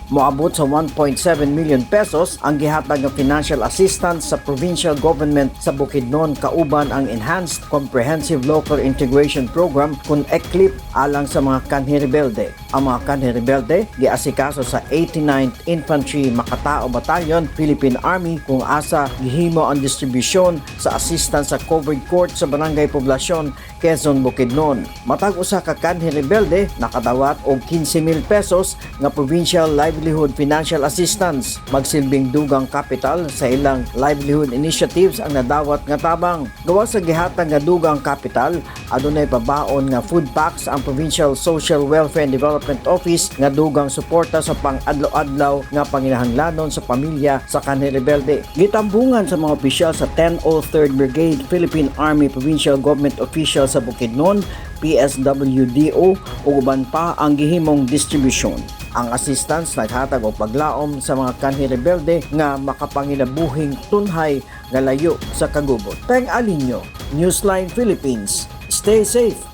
Moabot sa 1.7 million pesos ang gihatag nga financial assistance sa provincial government sa Bukidnon kauban ang Enhanced Comprehensive Local Integration Program kun ECLIP alang sa mga kanhi rebelde. Ang mga kanhi rebelde giasikaso sa 89th Infantry Makatao Battalion, Philippine Army, kung asa gihimo ang distribusyon sa assistance sa covered court sa Barangay Poblacion, Quezon, Bukidnon. Matag usa ka kanhi rebelde nakadawat og 15,000 pesos nga provincial livelihood financial assistance. Magsilbing dugang capital sa ilang livelihood initiatives ang nadawat nga tabang. Gawas sa gihatag nga dugang capital, adunay pabaon nga food packs ang Provincial Social Welfare and Development Office nga dugang suporta sa pang-adlaw-adlaw nga panginahanglanon sa pamilya sa kanhi rebelde. Gitambungan sa mga opisyal sa 1003rd Brigade, Philippine Army, Provincial Government Official sa Bukidnon, PSWDO ug uban pa ang gihimong distribusyon. Ang assistance naghatag og paglaom sa mga kanhi rebelde nga makapanginabuhing tunhay nga layo sa kagubot. Peng Alinyo, Newsline Philippines. Stay safe.